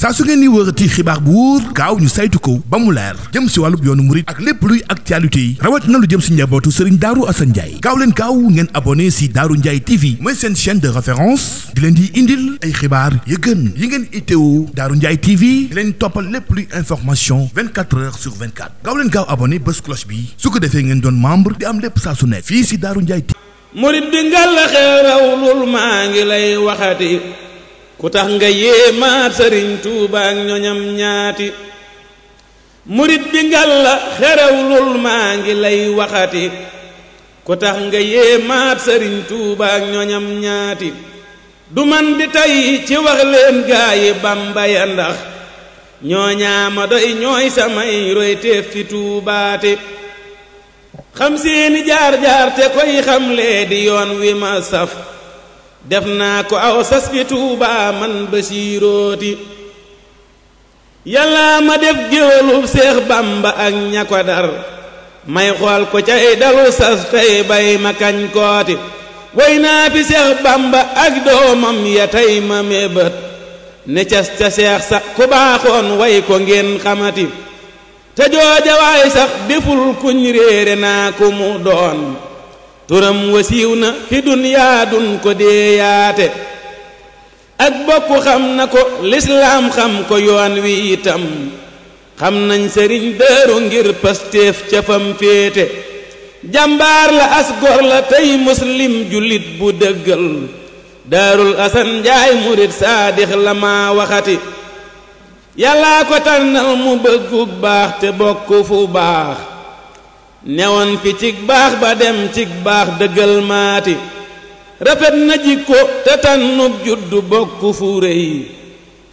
saa su ngeen ni wërati xibaar bu wóor gaaw ñu saytu ko ba mu leer jëm si wàllub yoonu murit ak lépp luy actualité yi rawat na lu jëm si njabootu Serigne Darou Assane Ndiaye gaaw leen gaaw ngeen abonné si Darou Ndiaye TV mooy seen chaîne de référence di leen di indil ay xibaar yu gën yi ngeen itteewu Darou Ndiaye TV di leen toppal lépp luy information 24 heures sur 24 gaaw leen gaaw abonné bés cloche bi su ko defee ngeen doon membre di am lépp saa su ne fii si Darou Ndiaye TV. murit bi ngalla xeerawlul maa ngi lay waxati ku tax nga yéemaat Sëriñ Tuuba ak ñoñam ñaati murit bi ngalla xerawlul maa ngi lay waxati ku tax nga yéemaat Sëriñ Tuuba ak ñoñam ñaati du man di tey ci wax leen gaayi Bamba ya ndax ñooñaama doy ñooy samay royteef fi tuubaate xam seeni jaar-jaar te koy xamlee di yoon wi ma saf def naa ko aw sas fi Tuuba man Basiirooti yàlla ma def géwalub Seex Bamba ak ña ko dar may xool ko cay dalu sas tey bay ma kañ kooti way naa fi Seex Bamba ak doomam ya tey ma mébét ne cas ca seex sax ku baaxoon way ko ngeen xamati te jooja waay sax deful kuñ réere naa ku mu doon turam wasiiw na fi dunyaa dun ko deeyaate ak bokku xam na ko lislaam xam ko yoon wi itam xam nañ Sëriñ Daaru ngir pastéef ca fam féete jàmbaar la as gor la tey muslim jullit bu dëggal Daarul Asan Njaay murit saadix la maa waxati yàllaa ko tànnal mu bëggug baax te bokk fu baax newoon fi cig baax ba dem cig baax dëggal maati rafet na jikko te tànnub juddu bokk fu rëy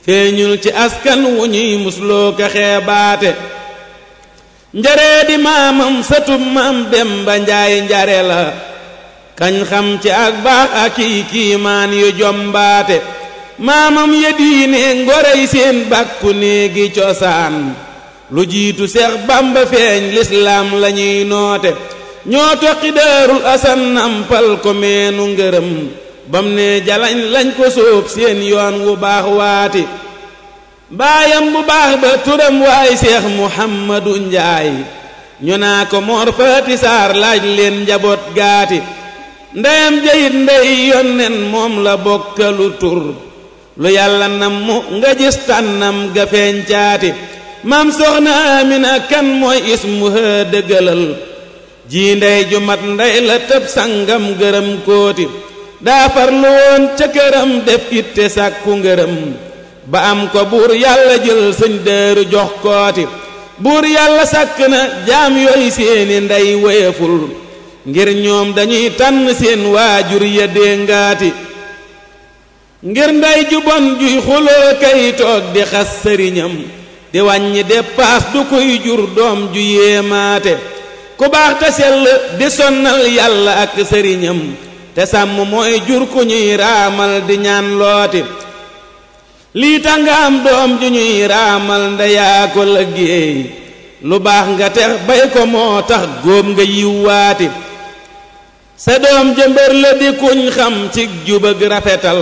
feeñul ci askan wu ñuy musloo ka xeebaate njaree di maamam satub maam Demba Njaay njare la kañ xam ci ak baax ak kiimaan yu jombaate maamam ya diine ngorey seen bàkku néegi cosaan lu jiitu Seex Bamba feeñ lislaam lañuy noote ñoo toqi Daarul Asan nampal ko meenu ngërëm bam ne jalañ lañ ko sóob seen yoon wu baax waati baayam bu baax ba turam waay Seex Muhammadu Njaay ñu naa ko Moor Faati Saar laaj leen njaboot gaati ndeyam jayit ndey yonnen moom la bokkalu tur lu yàlla nam mu nga gis tànnam ga feeñ caati maam Soxna Amina kan mooy ismuha dëggalal ji ndey ju mat ndey la tëb sangam gërëm kooti daa farlu woon ca këram def itte sàkku ngërëm ba am ko buur yàlla jël Sëñ Daaru jox kooti buur yàlla sàkk na jaam yooyu seeni ndey woyeful ngir ñoom dañuy tànn seen waajur ya déngaati ngir ndey ju bon juy xuloo kay toog di xas sëriñam di wàññi dépaas du koy jur doom ju yéemaate ku baax te sell di sonnal yàlla ak sëriñam te sàmm mooy jur ku ñuy raamal di ñaan looti lii tax nga am doom ju ñuy raamal ndeyaa ko liggéey lu baax nga tex bay ko moo tax góob nga yiwwaati sa doom jëmbër la di kuñ xam ci jub ak rafetal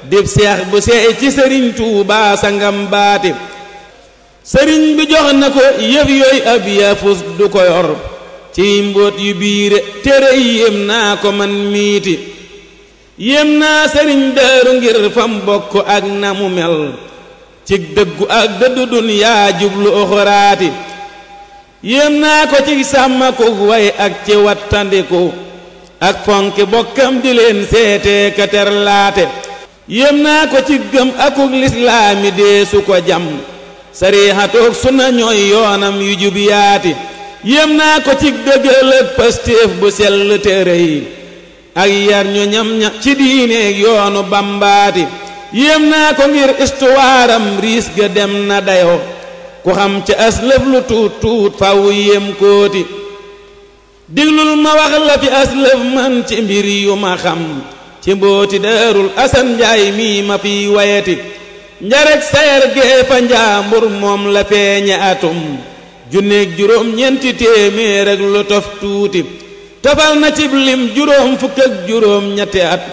dib seex bu seey ci Sëriñ Tuubaa sa ngam baati sëriñ bi jox na ko yëf yooyu ab yafus du ko yor ci mbóot yu biire tere yéem naa ko man miiti yéem naa Sëriñ Daaru ngir fam bokk ak na mu mel ci dëggu ak dëddu dunyaa jublu oxoraati yéem naa ko ci sàmmaku way ak ci wattandiku ak fonki bokkam di leen seetee ka terlaate yéem naa ko ci gëm akuk lislaami dee su ko jam sariixatoog sunna ñooy yoonam yu jub yaati yéem naa ko ci dëggal ak pastéef bu sell te rëy ak yar ñu ñam ña ci diineeg yoonu bambaati yéem naa ko ngir istuwaaram riis ga dem na dayo ku xam ca aslëf lu tuut tuut faw yéem kooti diglul ma wax la fi aslëf man ci mbir yu ma xam ci mbooti Daarul Asan Njaay mii ma fi wayati njarek sayer gee fa njaambur moom la feeñe atum junneeg juróom ñeenti téeméer ak lu tof tuuti tofal na cib lim juróom fukk ak juróom ñetti at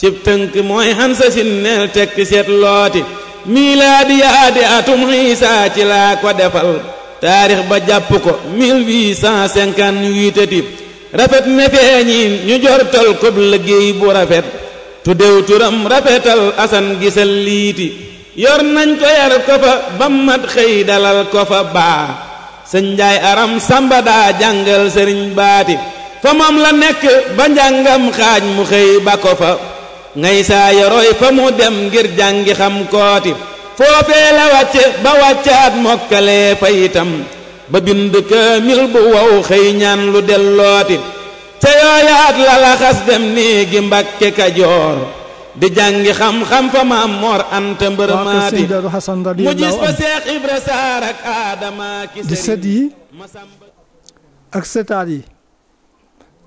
cib tënk mooy xansa sin neel tekki seet looti miilaadiyaadi atum Iisaa ci laa ko defal taarix ba jàpp ko 1858 rafet ne feeñiin ñu jortal ko liggéey bu rafet tuddew turam rafetal asan gisal liiti yor nañ ko yar ko fa ba mat xëy dalal ko fa baa sëñ Njaay aram samba daa jàngal sëriñ baati fa moom la nekk ba njàngam xaaj mu xëy ba ko fa ngay saa yoroy fa mu dem ngir jàngi xam kooti foofee la wàcce ba wàccaat mokkalee fa itam ba bind kaamil bu wow xëy ñaan lu dellooti ca yooyaat la laxas dem néegi Mbàkke Kajoor di jàngi xam-xam fa Maam Mor Anta Mbër maati mu gis fa Seex Ibra Saar ak Aadama ki di sët yi ak sëtaat yi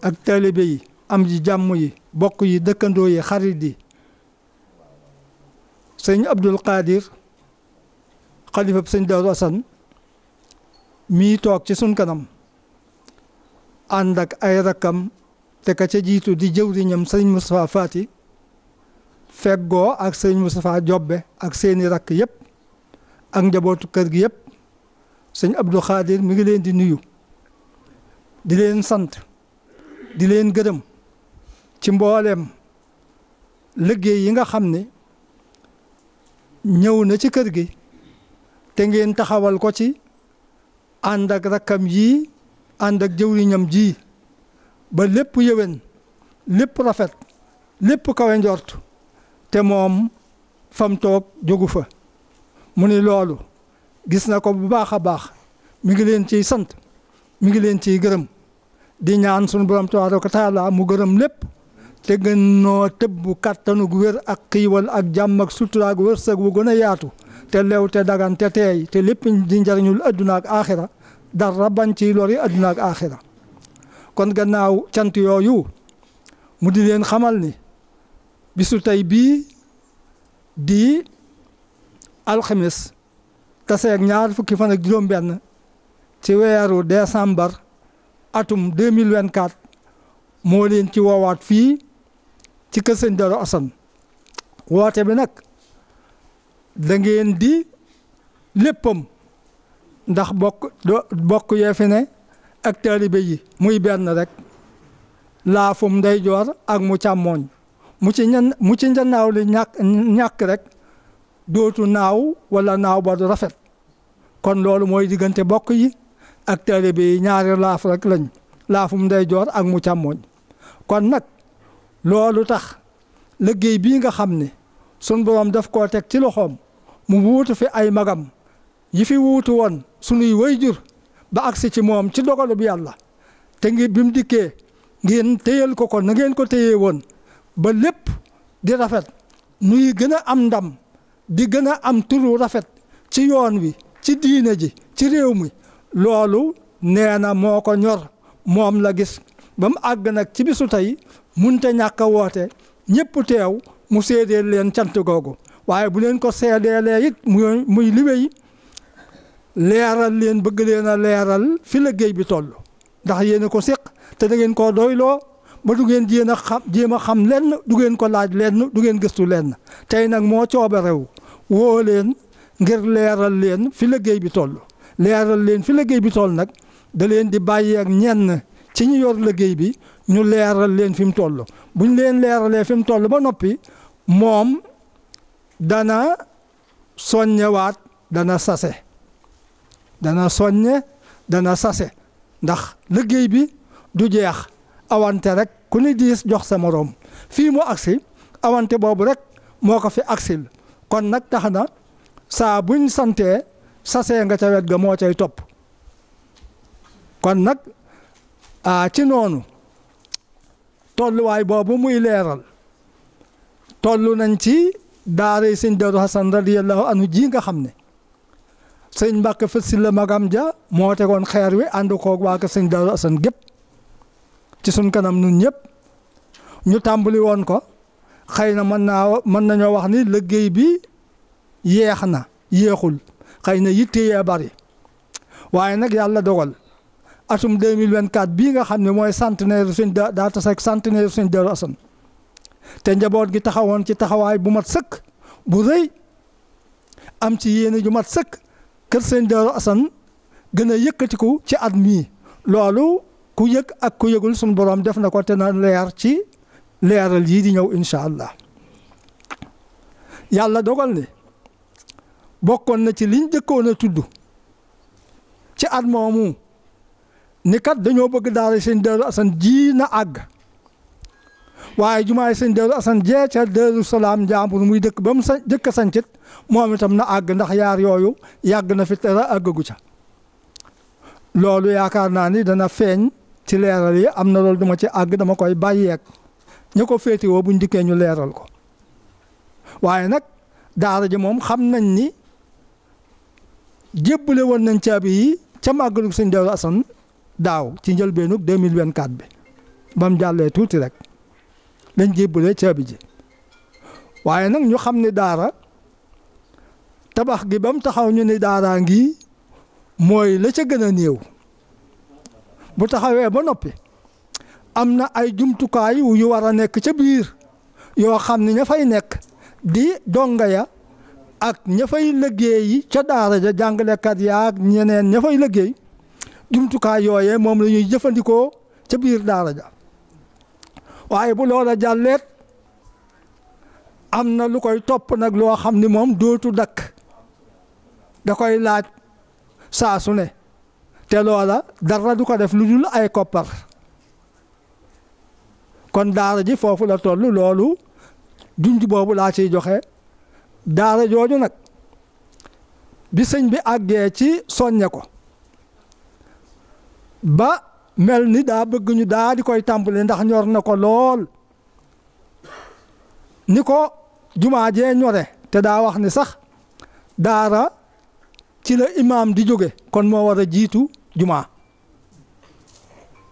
ak taalibe yi am ji jàmm yi bokk yi dëkkandoo yi xarit yi sëñ Abdul Qadir xalifab sëñ Daaru Asan mii toog ci sun kanam ànd ak ay rakkam te ka ca jiitu di jëwriñam sëñ Moustapha Fati feggoo ak sëñ Moustapha Jobbe ak seeni rakk yëpp ak njabootu kër gi yëpp sëñ Abdul Qadir mi ngi leen di nuyu di leen sant di leen gërëm ci mbooleem liggéey yi nga xam ne ñëw na ci kër gi te ngeen taxawal ko ci ànd ak rakkam yii ànd ak jëwriñam ji ba lépp yëwen lépp rafet lépp kawe njort te moom fam toog jógu fa mu ni loolu gis na ko bu baax a baax mi ngi leen ciy sant mi ngi leen ciy gërëm di ñaan sunu borom tabaaraka taala mu gërëm lépp te gën noo tëbb kàttanu gu wér ak xiiwal ak jàmm ak sutura ak wërsëg wu gën a yaatu te lew te dagan te teey te lépp di njariñul adduna ak aaxira dara bañ ci lori adduna ak aaxira kon gannaaw cant yooyu mu di leen xamal ni bisu tey bii di alxames taseeg ñaar fukki fan ak juróom-benn ci weeru décembre atum 2024 moo leen ci woowaat fii ci kër sëñ Daaru Asan woote bi nag da ngeen di léppam ndax bokk yee fi ne ak taalibe yi muy benn rek laafum ndeyjoor ak mu càmmooñ mu ci njannaaw li ñàkk rek dootu naaw wala naaw ba du rafet kon loolu mooy diggante bokk yi ak taalibe yi ñaari laaf rek lañ laafum ndeyjoor ak mu càmmooñ kon nag loolu tax liggéey bii nga xam ne sun borom daf koo teg ci loxoom mu wuutu fi ay magam yi fi wuutu woon sunuy wayjur ba agsi ci moom ci dogalu bi yàlla te ngi bi mu dikkee ngeen téyal ko na ngeen ko téyee woon ba lépp di rafet nuy gën a am ndam di gën a am turu rafet ci yoon wi ci diine ji ci réew mi loolu nee na moo ko ñor moom la gis ba mu àgg nag ci bisu tey munte ñàkk a woote ñëpp teew mu seedeel leen cant googu waaye bu leen ko seedeelee it muy liwéy leeral leen bëgg leen a leeral fi liggéey bi toll ndax yéen a ko séq te da ngeen koo doyloo ba du ngeen jéem a xam lenn du ngeen ko laaj lenn du ngeen gëstu lenn tey nag moo cooba rew woo leen ngir leeral leen fi liggéey bi toll leeral leen fi liggéey bi toll nag da leen di bàyyi ak ñenn ci ñu yor liggéey bi ñu leeral leen fi mu toll buñ leen leeralee fi mu toll ba noppi moom dana soññewaat dana sase ndax liggéey bi du jeex awante rek ku ni diis jox sa moroom fii mu agsi awante boobu rek moo ko fi agsil kon nag tax na saa buñ santee sasee nga ca wet ga moo cay topp kon nag ci noonu tolluwaay boobu muy leeral tollu nañ ci daara sëñ Daaru Asan radiyallahu anhu ji nga xam ne sëñ Mbàkke Fët Silla magam ja moo tegoon xeer wi ànd koog waa ko sëñ Daaru Asan gépp ci suñ kanam nun ñëpp ñu tàmbali woon ko xëy na mën nañoo wax ni liggéey bi yéexul xëy na yitte yee bari waaye nag yàlla dogal atum 2024 bii nga xam ne mooy centenaire suñ daa taseeg centenaire suñ Daaru Asan te njaboot gi taxawoon ci taxawaay bu mat sëkk bu rëy am ci yéene ju mat sëkk kër sëñ Daaru Asan gën a yëkkatiku ci at mii loolu ku yëg ak ku yëgul suñu borom def na ko te na leer ci leeral yii di ñëw incha allah yàlla dogal ne bokkoon na ci liñ jëkkoon a tudd ci at moomu ni kat dañoo bëgg daara sëñ Daaru Asan ji na àgg waaye jumaay sëñ Daaru Asan jee ca Daaru Salaam Njàmbur muy dëkk ba mu jëkk a sancit moom itam na àgg ndax yaar yooyu yàgg na fi tera àggagu ca loolu yaakaar naa ni dana feeñ ci leeral yi am na loolu duma ci àgg dama koy bàyyeeg ñu ko féetewoo buñ dikkee ñu leeral ko waaye nag daara ji moom xam nañ ni jébbale woon nañ caabi yi ca màggalu sëñ Daaru Asan daaw ci njëlbeenug 2024 bi ba mu jàllee tuuti rek lañ jébbale caabi ji waaye nag ñu xam ne daara tabax gi ba mu taxaw ñu ne daaraa ngi mooy la ca gën a néew bu taxawee ba noppi am na ay jumtukaay yu war a nekk ca biir yoo xam ne ña fay nekk di donga ya ak ña fay liggéey ca daara ja jàngalekat ya ak ñeneen ña fay liggéey jumtukaay yooyee moom la ñuy jëfandikoo ca biir daara ja waaye bu loola jàlleet am na lu koy topp nag loo xam ni moom dootu dakk da koy laaj saa su ne te loola dara du ko def lu dul ay koppar kon daara ji foofu la toll loolu junj boobu laa ciy joxe daara jooju nag bi sëñ bi àggee ci soññe ko ba mel ni daa bëgg ñu daa di koy tàmbali ndax ñor na ko lool ni ko jumaa jee ñore te daa wax ni sax daara ci la imaam di jóge kon moo war a jiitu jumaa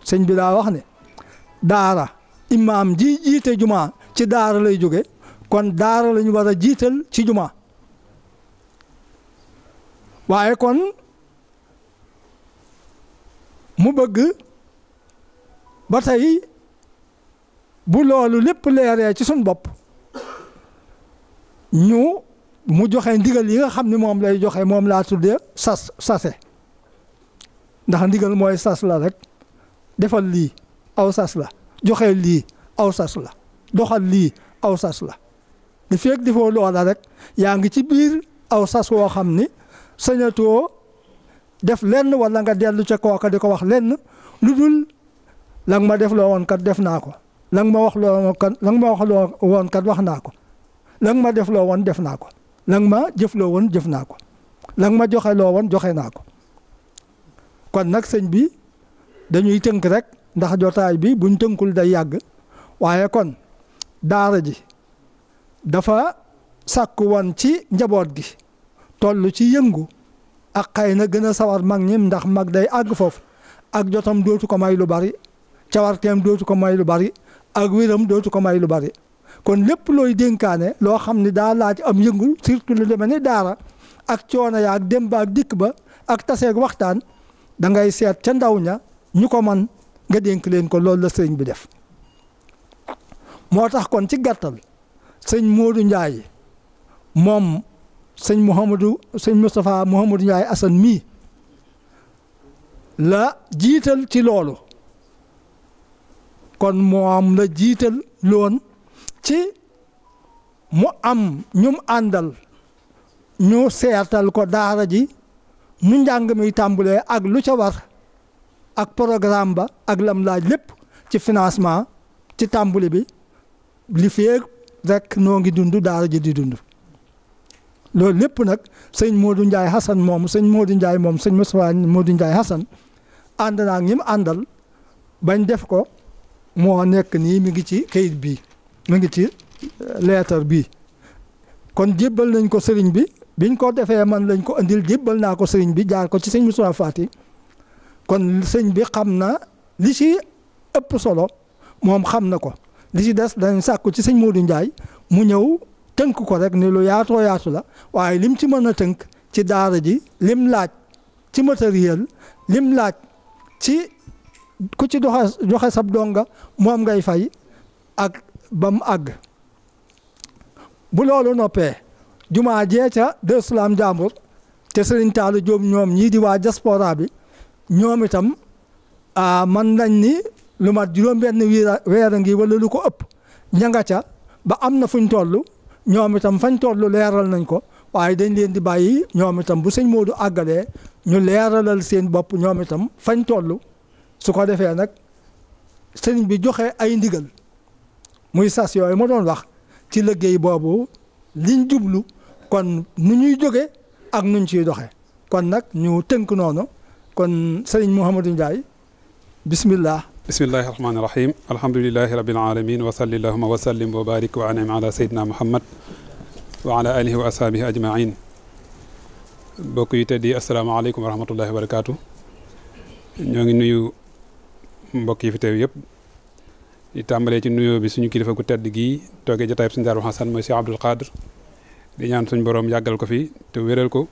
sëñ bi daa wax ne daara imaam ji jiite jumaa ci daara lay jóge kon daara lañu war a jiital ci jumaa waaye kon mu bëgg ba tey bu loolu lépp leeree ci suñ bopp mu joxe ndigal yi nga xam ne moom lay joxe moom laa tuddee sase ndax ndigal mooy sas la rek defal lii aw sas la joxe lii aw sas la doxal lii aw sas la li fekk defoo loola rek yaa ngi ci biir aw sas woo xam ni sañatoo def lenn wala nga dellu ca kooka di ko wax lenn lu dul la nga ma def loo woon kat def naa ko la nga ma wax loo kat la nga ma wax loo woon kat wax naa ko la nga ma def loo woon def naa ko la nga ma jëf loo woon jëf naa ko la nga ma joxe loo woon joxe naa ko kon nag sëñ bi dañuy tënk rek ndax jotaay bi buñ tënkul day yàgg waaye kon daara ji dafa sàkku woon ci njaboot gi toll ci yëngu ak xëy na gën a sawar mag ñi ndax mag day àgg foofu ak jotam dootu ko may lu bari cawarteem dootu ko may lu bari ak wéram dootu ko may lu bari kon lépp looy dénkaane loo xam ne daa laaj am yëngu surtout lu demee ni daara ak coono ya ak dem ba ak dikk ba ak taseeg waxtaan da ngay seet ca ndaw ña ñu ko man nga dénk leen ko loolu la sëñ bi def moo tax kon ci gàttal sëñ Modou Ndiaye moom sëñ Moustapha Mouhamadou Ndiaye Assane mii la jiital ci loolu kon moom la jiital loon ci mu am ñum àndal ñu seetal ko daara ji nu njàng mi tàmbulee ak lu ca war ak programme ba ak lam laaj lépp ci financement ci tàmbuli bi li feeg rek noo ngi dund daara ji di dund loolu lépp nag sëñ Modou Ndiaye Assane moom sëñ Modou Ndiaye moom sëñ Moustapha Modou Ndiaye Assane ànd naa ak ñi mu àndal bañ def ko moo nekk nii mi ngi ci kayit bii mi ngi ci leetar bii kon jébbal nañ ko sëriñ bi biñ ko defee man lañ ko andil jébbal naa ko sëriñ bi jaar ko ci sëñ Moustapha Fati kon sëñ bi xam na li ci ëpp solo moom xam na ko li ci des dañ sàkku ci sëñ Modou Ndiaye mu ñëw tënk ko rek ni lu yaatoo yaatu la waaye lim ci mën a tënk ci daara ji lim laaj ci matériel lim laaj ci ku ci joxe sab donga moom ngay fay ak ba mu àgg bu loolu noppee jumaa jee ca Daaru Salaam Njàmbur te Sëriñ Talla Jóob ñoom ñii di waa diaspora bi ñoom itam man nañ ni lu mat juróom-benn weer a ngi wala lu ko ëpp ña nga ca ba am na fuñ toll ñoom itam fañ toll leeral nañ ko waaye dañ leen di bàyyi ñoom itam bu sëñ Modou àggalee ñu leeralal seen bopp ñoom itam fañ toll su ko defee nag sëriñ bi joxe ay ndigal muy sas yooyu ma doon wax ci liggéey boobu liñ jublu kon nu ñuy jóge ak nuñ ciy doxe kon nag ñu tënk noonu kon sëriñ Mouhamadou Ndiaye bismillah. bismillahi rahmaani rahim alhamdulilahi rabbil alamin wa salli allahuma wa sallim wa barik wa anim ala sayyidina muhammad wa ala alihi wa ashaabihi ajmain mbokk yi teddi asalaamaaleykum wa rahmatullahi wa barakaatu. ñoo ngi nuyu mbokk yi fi teew yëpp di tàmbalee ci nuyoo bi suñu kilifa gu tedd gii toogee jotaay bi suñu Daaru Xasan mooy Cheikh Abdoul Khadr di ñaan suñu borom yàggal ko fi te wéral ko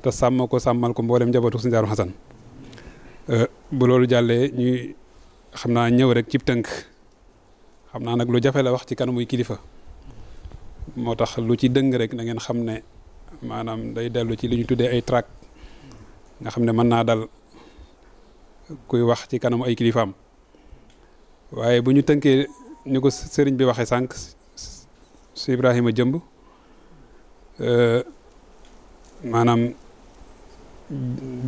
te sàmm ko sàmmal ko mboolem njabootu suñu Daaru Xasan bu loolu jàllee ñuy xam naa ñëw rek cib tënk xam naa nag lu jafe la wax ci kanamuy kilifa moo tax lu ci dëng rek na ngeen xam ne maanaam day dellu ci li ñu tuddee ay trac nga xam ne mën naa dal kuy wax ci kanamu ay kilifaam waaye bu ñu tënkee ni ko sëriñ bi waxee sànq si Ibrahima Jëmb maanaam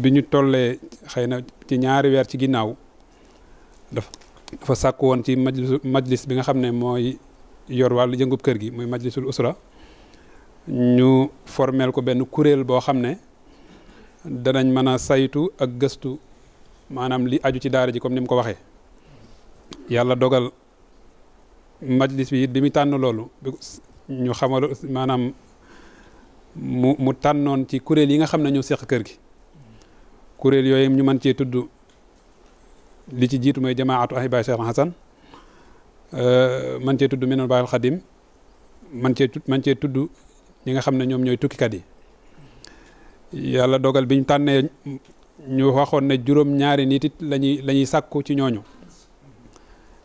bi ñu tollee xëy na ci ñaari weer ci ginnaaw dafa sàkku woon ci majlis bi nga xam ne mooy yor wàllu yëngub kër gi muy majlisul usra ñu formel ko benn kuréel boo xam ne danañ mën a saytu ak gëstu maanaam li aju ci daara ji comme ni mu ko waxee yàlla dogal majlis bi it bi mu tànn loolu ñu xamal maanaam mu tànnoon ci kuréel yi nga xam ne ñoo seq kër gi kuréel yooyu ñu mën cee tudd li ci jiitu mooy jamaatu ahibaa Cheikh Hasan man cee tudd Minanul Baaqil Xadim man cee tudd ñi nga xam ne ñoom ñooy tukkikat yi yàlla dogal bi ñu tànnee ñu waxoon ne juróom-ñaari nit it la ñuy sàkku ci ñooñu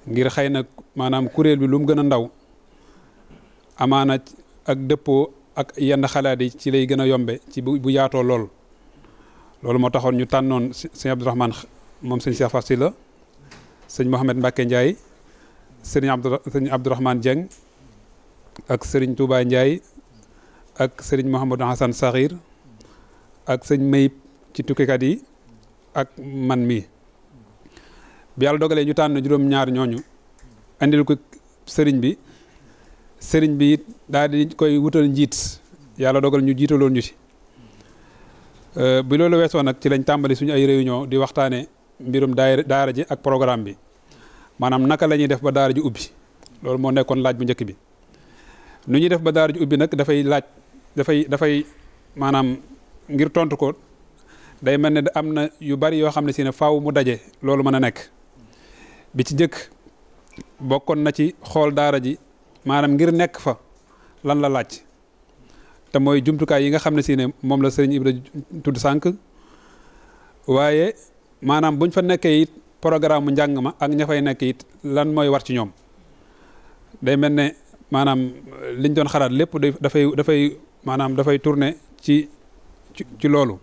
ngir xëy na maanaam kuréel bi lu mu gën a ndaw amaana ak dëppoo ak yenn xalaat yi ci lay gën a yombe ci bu yaatoo loolu moo taxoon ñu tànnoon sëñ Abdourahmane moom sëñ Cheikh Fassi la sëñ Mouhamed Mbacke Ndiaye sëñ Abdourahmane Dieng ak sëriñ Touba Ndiaye ak sëriñ Mouhamadou Hassan Sakhir ak sëñ Mayib ci tukkikat yi ak man mi bi yàlla dogalee ñu tànn juróom-ñaar ñooñu andil ko sëriñ bi it daal di koy wutal njiit yàlla dogal ñu jiitaloon ñu ci bi loolu weesoo nag ci lañ tàmbali suñu ay réunion di waxtaane mbirum daara ji ak programme bi maanaam naka la ñuy def ba daara ji ubbi loolu moo nekkoon laaj bu njëkk bi nu ñuy def ba daara ji ubbi nag dafay maanaam ngir tontu ko day mel ne am na yu bari yoo xam ne si ne faaw mu daje loolu mën a nekk bi ci njëkk bokkoon na ci xool daara ji maanaam ngir nekk fa lan la laaj te mooy jumtukaay yi nga xam ne si ne moom la sëriñ Ibra tudd sànq waaye maanaam buñ fa nekkee it programme mu njàng ma ak ña fay nekk it lan mooy war ci ñoom day mel ne maanaam liñ doon xalaat lépp dafay tourner ci loolu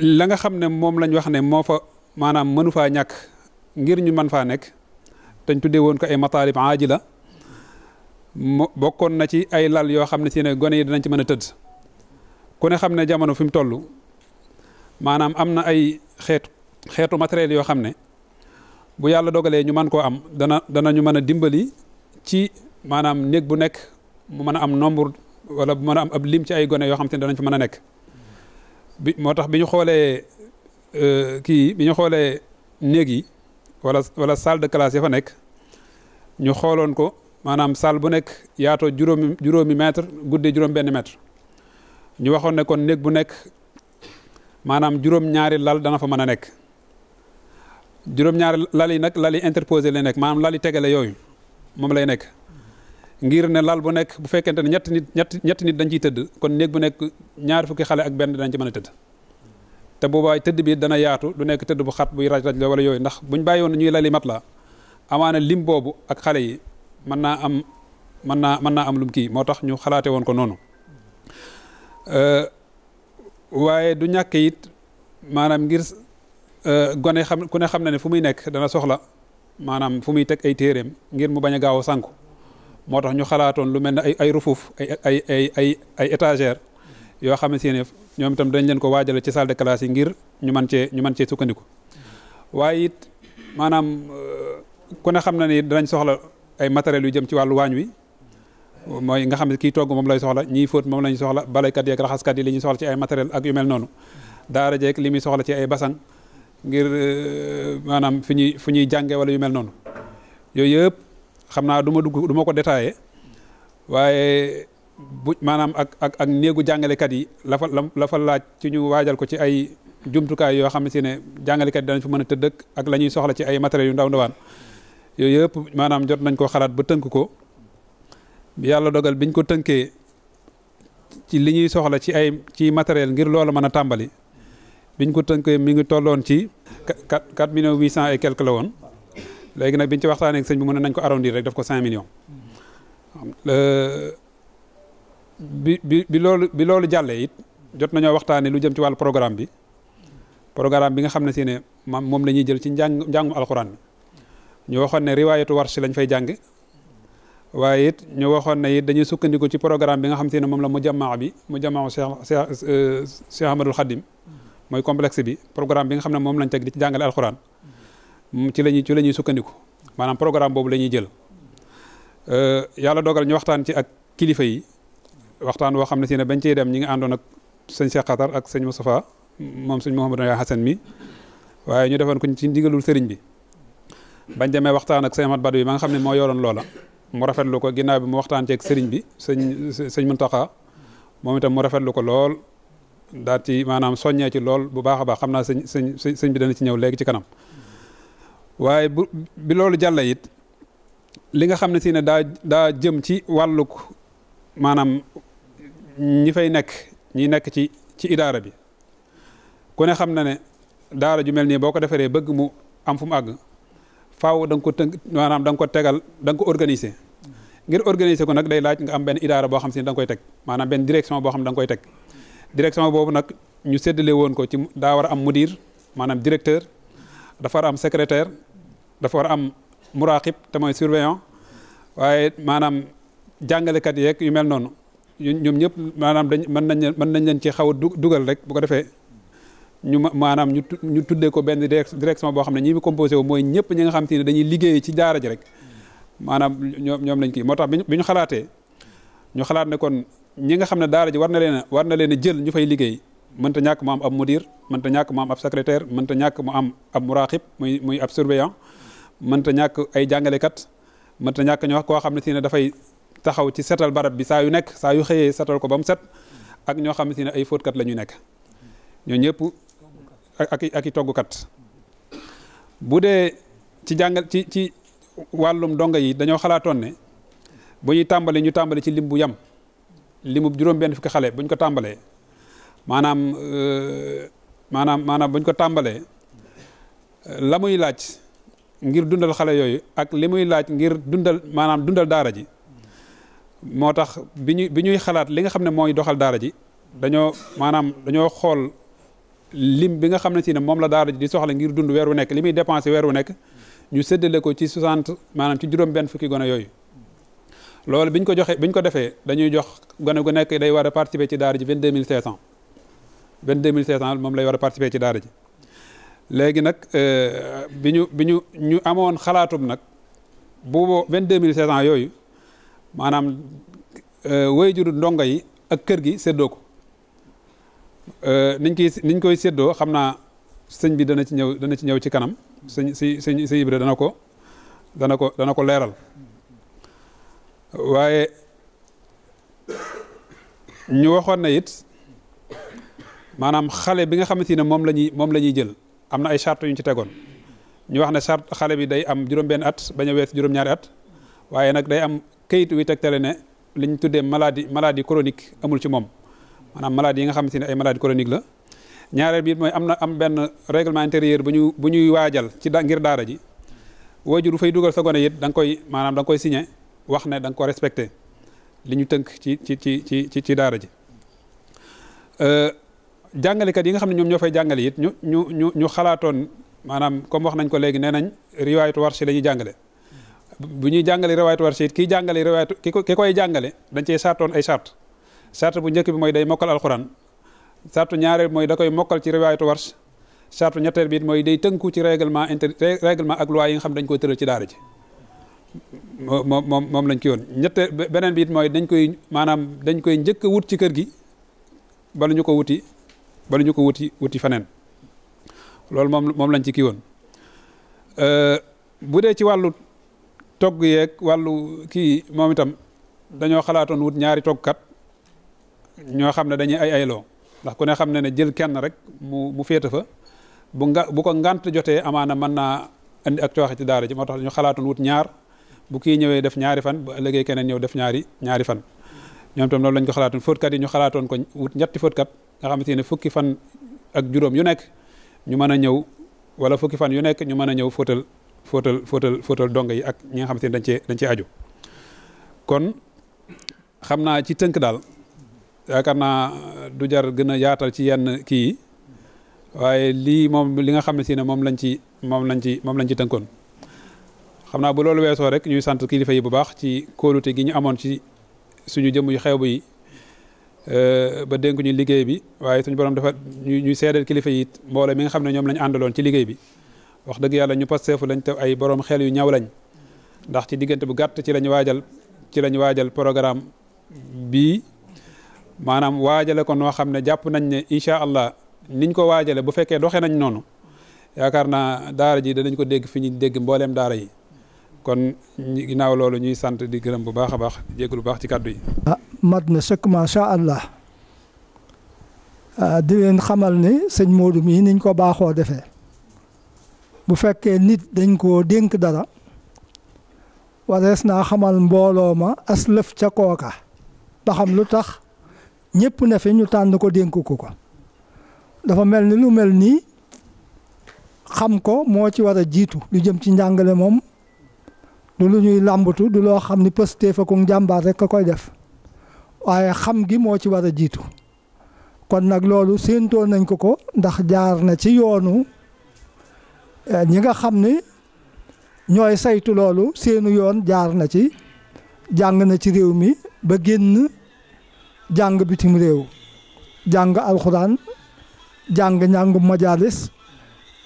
la nga xam ne moom lañ wax ne moo fa maanaam mënu faa ñàkk ngir ñu mën faa nekk dañ tuddee woon ko ay mataalib aajila bokkoon na ci ay lal yoo xam ne si ne gone yi dinañ ci mën a tëdd ku ne xam ne jamono fi mu toll maanaam am na ay xeetu matériel yoo xam ne bu yàlla dogalee ñu mën koo am dana ñu mën a dimbali ci maanaam néeg bu nekk mu mën a am nombre wala bu mën a am ab lim ci ay gone yoo xam te ne danañ fa mën a nekk moo tax bi ñu xoolee bi ñu xoolee néeg yi wala salle de classe ya fa nekk ñu xooloon ko maanaam salle bu nekk yaatoo juróomi mètre guddee juróom-benn mètre ñu waxoon ne kon néeg bu nekk maanaam juróom-ñaari lal dana fa mën a nekk juróom-ñaari lal yi nag lal yi interposé lay nekk maanaam lal yi tegale yooyu moom lay nekk ngir ne lal bu nekk bu fekkente ne ñetti nit dañ ciy tëdd kon néeg bu nekk ñaar fukki xale ak benn dañ ci mën a tëdd te boobaay tëdd bi dana yaatu du nekk tëdd bu xat buy raj-raj la wala yooyu ndax buñ bàyyi woon ñuy lali mat la amaana lim boobu ak xale yi mën naa am lum kii moo tax ñu xalaate woon ko noonu waaye du ñàkk it maanaam ngir gone xam ku ne xam na ne fu muy nekk dana soxla maanaam fu muy teg ay téeréem ngir mu bañ a gaaw a sànku moo tax ñu xalaatoon lu mel ne ay rufuuf ay étagère yoo xamante ne ñoom itam dañ leen ko waajale ci salle de classe yi ngir ñu mën cee sukkandiku waaye it maanaam ku ne xam na ni danañ soxla ay matériels yu jëm ci wàllu waañ wi mooy nga xam ne kii togg moom lay soxla ñiy fóot moom lañ soxla balaykat yi ak raxaskat yi li ñuy soxla ci ay matériel ak yu mel noonu daara jeeg li muy soxla ci ay basang ngir maanaam fu ñuy jànge wala yu mel noonu yooyu yëpp xam naa du ma ko détaillé waaye bu maanaam ak néegu jàngalekat yi la fa laaj ci ñu waajal ko ci ay jumtukaay yoo xam ne si ne jàngalekat yi danañ fa mën a tëdd ak la ñuy soxla ci ay matériels yu ndaw ndawaan yooyu yëpp maanaam jot nañ koo xalaat ba tënk ko yàlla dogal biñ ko tënkee ci li ñuy soxla ci matériel ngir loola mën a tàmbali biñ ko tënkee mi ngi tolloon ci 4 millions 800 et quelque la woon léegi nag biñ ci waxtaanee ak sëñ bi mu ne nañ ko arrondir rek def ko 5 millions bi loolu jàllee it jot nañoo waxtaanee lu jëm ci wàllu programme bi nga xam ne si ne moom la ñuy jël ci njàngum alxuraan bi ñu waxoon ne riwaayatu warsh lañ fay jàng waaye it ñu waxoon ne it dañuy sukkandiku ci programme bi nga xam te ne moom la mujammaa Cheikh Ahmadul Khadim mooy complexe bi programme bi nga xam ne moom lañ teg di ci jàngale alxuraan ci la ñuy sukkandiku maanaam programme boobu la ñuy jël yàlla dogal ñu waxtaan ci ak kilifa yi waxtaan woo xam ne si ne bañ ciy dem ñi ngi àndoon ak sëñ Cheikh Khatar ak sëñ Moustapha moom sëñ Mouhamadou Hassan mi waaye ñu defoon ko ci ndigalul sëriñ bi bañ demee waxtaan ak sëñ Ahmad Badou bi ma nga xam ne moo yoroon loola mu rafetlu ko ginnaaw bi mu waxtaan ceeg sëriñ bi sëñ Muntaxa moom itam mu rafetlu ko lool daal ci maanaam soññee ci lool bu baax a baax xam naa sëñ bi dana ci ñëw léegi ci kanam waaye bi loolu jàlla it li nga xam ne si ne daa jëm ci wàllug maanaam ñi fay ñi nekk ci idaara bi ku ne xam na ne daara ju mel nii boo ko defaree bëgg mu am fu mu àgg faaw da nga ko tënk maanaam da nga ko tegal da nga ko organiser ngir organiser ko nag day laaj nga am benn idaara boo xam si ne da nga koy teg maanaam benn direction boo xam ne da nga koy teg direction boobu nag ñu séddale woon ko ci daa war a am mudir maanaam directeur dafa war a am secrétaire dafa war a am muraqib te mooy surveillant waaye maanaam jàngalekat yeeg yu mel noonu ñoom ñëpp maanaam mën nañ leen ci xaw a dugal rek bu ko defee maanaam ñu tuddee ko benn direction boo xam ne ñi mu composé wu mooy ñëpp ñi nga xam te ne dañuy liggéey ci daara ji rek maanaam ñoom lañ kii moo tax bi ñu xalaatee ñu xalaat ne kon ñi nga xam ne daara ji war na leen a jël ñu fay liggéey mënta ñàkk mu am ab mudir mënta ñàkk mu am ab secrétaire mënta ñàkk mu am ab muraqib muy ab surveillant mënta ñàkk ay jàngalekat mënta ñàkk ñu wax koo xam ne si ne dafay taxaw ci setal barab bi saa yu nekk saa yu xëyee setal ko ba mu set ak ñoo xam ne si ne ay fóotkat la ñu nekk ñoo ñëpp ak i toggukat bu dee ci ci wàllum donga yi dañoo xalaatoon ne bu ñuy tàmbali ñu tàmbali ci lim bu yam limu juróom-benn fukki xale buñ ko tàmbalee maanaam buñ ko tàmbalee la muy laaj ngir dundal xale yooyu ak li muy laaj ngir dundal daara ji moo tax bi ñuy xalaat li nga xam ne mooy doxal daara ji dañoo xool lim bi nga xam ne si ne moom la daara ji di soxla ngir dund weer wu nekk li muy dépensé weer wu nekk ñu séddale ko ci 60 maanaam ci juróom-benn fukki gone yooyu loolu biñ ko defee dañuy jox gone gu nekk day war a participer ci daara ji 22500 moom lay war a participer ci daara ji léegi nag bi ñu amoon xalaatum nag bu 22500 yooyu maanaam waajuru ndongo yi ak kër gi séddoo ko niñ koy séddoo xam naa sëñ bi dana ci ñëw ci kanam sëñ Ibra dana ko leeral waaye ñu waxoon na it maanaam xale bi nga xamante ne moom la ñuy jël am na ay charte yu ñu ci tegoon ñu wax ne charte xale bi day am juróom-benn at bañ a wees juróom-ñaari at waaye nag day am kayit wi tegtale ne li ñu tuddee maladie chronique amul ci moom maanaam maladie yi nga xamante ne ay maladie chronique la ñaareel bi mooy am benn règlement intérieur bu ñuy waajal ngir daara ji waajur bu fay dugal sa gone it da nga koy signé wax ne da nga ko respecté li ñu tënk ci daara ji jàngalekat yi nga xam ne ñoom ñoo fay jàngale it ñu xalaatoon maanaam comme wax nañ ko léegi nee nañ riwaayatu warshi la ñuy jàngale bu ñuy jàngale riwaayatu warshi it kiy jàngale riwaayatu ki koy jàngale dañ cee sartoon ay sart bu njëkk bi mooy day mokkal alxuraan sartu ñaareel mooy da koy mokkal ci riwaayatu warsh sartu ñetteel bi it mooy day tënku ci règlement ak loi yi nga xam dañ koy tëral ci daara ji moom lañ ki woon beneen bi it mooy dañ koy njëkk a wut ci kër gi bala ñu ko wuti feneen loolu moom lañ ci kii woon bu dee ci wàllu togg yeeg wàllu kii moom itam dañoo xalaatoon wut ñaari toggkat ñoo xam ne dañuy ayloo ndax ku ne xam ne jël kenn rek mu féete fa bu ko ngant jotee amaana mën naa andi ak cooxe ci daara ji moo tax ñu xalaatoon wut ñaar bu kii ñëwee def ñaari fan bu ëllëgee keneen ñëw def ñaari fan ñoom tam loolu lañ ko xalaatoon fóotkat yi ñu xalaatoon ko wut ñetti fóotkat nga xamante ne fukki fan ak juróom yu nekk ñu mën a ñëw wala fukki fan yu nekk ñu mën a ñëw fóotal donga yi ak ñi nga xamante ne dañ cee aju kon xam naa ci tënk daal yaakaar naa du jar gën a yaatal ci yenn kii yi waaye lii moom li nga xam ne si ne moom lañ ci tënkoon xam naa bu loolu weesoo rek ñuy sant kilifa yi bu baax ci kóolute gi ñu amoon ci suñu jëmm yu xeebu yi ba dénku ñu liggéey bi waaye suñu borom dafa ñuy seedeel kilifa yi mboole mi nga xam ne ñoom lañ àndaloon ci liggéey bi wax dëgg yàlla ñu pasteefu lañ te ay borom xel yu ñaw lañ ndax ci diggante bu gàtt ci lañ waajal programme bii maanaam waajale ko noo xam ne jàpp nañ ne incha allah niñ ko waajale bu fekkee doxee nañ noonu yaakaar naa daara ji danañ ko dégg fi ñu dégg mbooleem daara yi kon ginnaaw loolu ñuy sant di gërëm bu baax a baax jégg lu baax ci kàddu yi. mat na sëkk macha allah di leen xamal ni sëñ Modou mii niñ ko baaxoo defee bu fekkee nit dañ koo dénk dara warees naa xamal mbooloo ma aslëf ca kooka ba xam lu tax ñëpp ne fi ñu tànn ko dénk ko dafa mel ni lu mel nii xam ko moo ci war a jiitu lu jëm ci njàngale moom du lu ñuy làmbatu du loo xam ni pëstee fa ko njàmbaar rek ka koy def waaye xam gi moo ci war a jiitu kon nag loolu séentoo nañ ko ndax jaar na ci yoonu ñi nga xam ni ñooy saytu loolu seenu yoon jaar na ci jàng na ci réew mi ba génn jàng bitim réew jàng alxuraan jàng njàngum majalis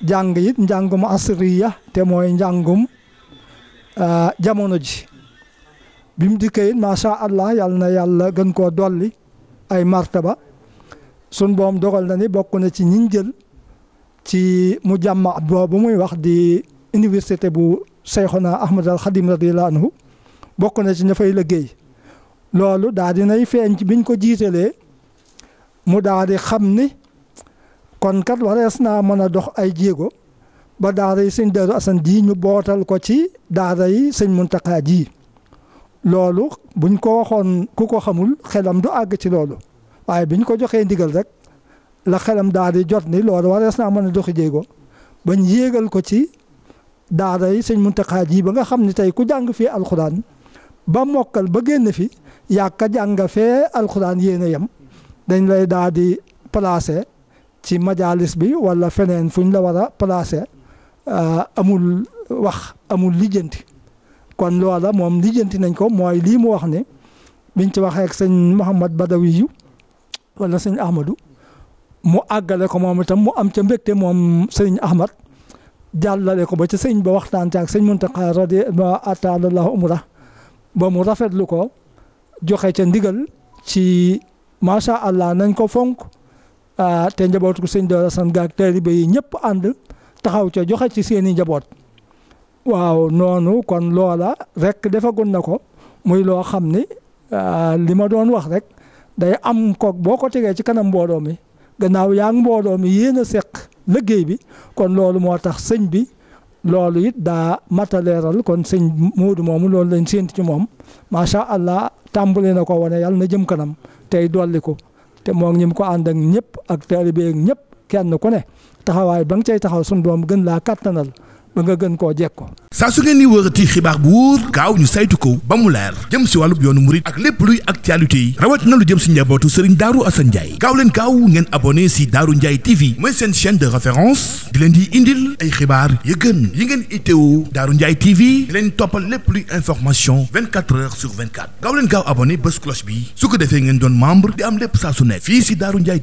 jàng it njàngum asriya te mooy njàngum jamono ji bi mu dikkee it macha allah yàlla na yàlla gën koo dolli ay martaba sun boom dogal na ni bokk na ci ñiñ jël ci mu jàmma boobu muy wax di université bu Seyxuna Ahmad al Xadim radiyallahu anhu bokk na ci ña fay liggéey loolu daal dinay feeñ ci biñ ko jiitalee mu daal di xam ni kon kat warees naa mën a dox ay jéego ba daara yi sëñ Daaru Asan ji ñu bootal ko ci daara yi sëñ Muntaxa ji loolu buñ ko waxoon ku ko xamul xelam du àgg ci loolu waaye biñ ko joxee ndigal rek la xelam daal di jot ni loolu warees naa mën a doxi jéego bañ yéegal ko ci daara yi sëñ Muntaxa ji ba nga xam ni tey ku jàng fii alxuraan ba mokkal ba génn fi yàkka jàng fee alxuraan yéen a yem dañ lay daal di placé ci majalis bi wala feneen fuñ la war a placé amul wax amul lijjanti kon loola moom lijjanti nañ ko mooy lii mu wax ne biñ ci waxee ak sëñ Mouhamad Badawiyu wala sëñ Ahmadou mu àggale ko moom itam mu am ca mbégte moom sëñ Ahmad jàllale ko ba ca sëñ ba waxtaan ci ak sëñ Muntaxa radiyallahu ataalallahu umra ba mu rafetlu ko joxe ca ndigal ci macha allah nañ ko fonk te njabootu ko sëñ Daaru Asan gaak taalibe yi ñëpp ànd taxaw ca joxe ci seeni njaboot waaw noonu kon loola rek defagun na ko muy loo xam ni li ma doon wax rek day am kook boo ko tegee ci kanam mbooloo mi gannaaw yaa ngi mbooloo mi yéen a seq liggéey bi kon loolu moo tax sëñ bi loolu it daa mataleeral kon sëñ Moodu moomu loolu lañ séent ci moom macha allah tàmbale na ko wane yàlla na jëm kanam tey dolli ko te moom ñi mu ko ànd ak ñëpp ak taalibe ak ñëpp kenn ku ne taxawaay ba nga cay taxaw suñu doom gën laa kattanal ba nga gën koo jekko. saa su ngeen di wërati xibaar bu wóor gaaw ñu saytu ko ba mu leer jëm si wàllub yoonu murit ak lépp luy actualité yi rawatina lu jëm si njabootu Serigne Darou Assane Ndiaye gaaw leen gaaw ngeen abonné si Darou Ndiaye TV mooy seen chaîne de référence di leen di indil ay xibaar yu gën yi ngeen itteewu Darou Ndiaye TV di leen toppal lépp luy information 24 heures sur 24 gaaw leen gaaw abonné bés cloche bi su ko defee ngeen doon membre di am lépp saa su nekk fii si Darou Ndiaye TV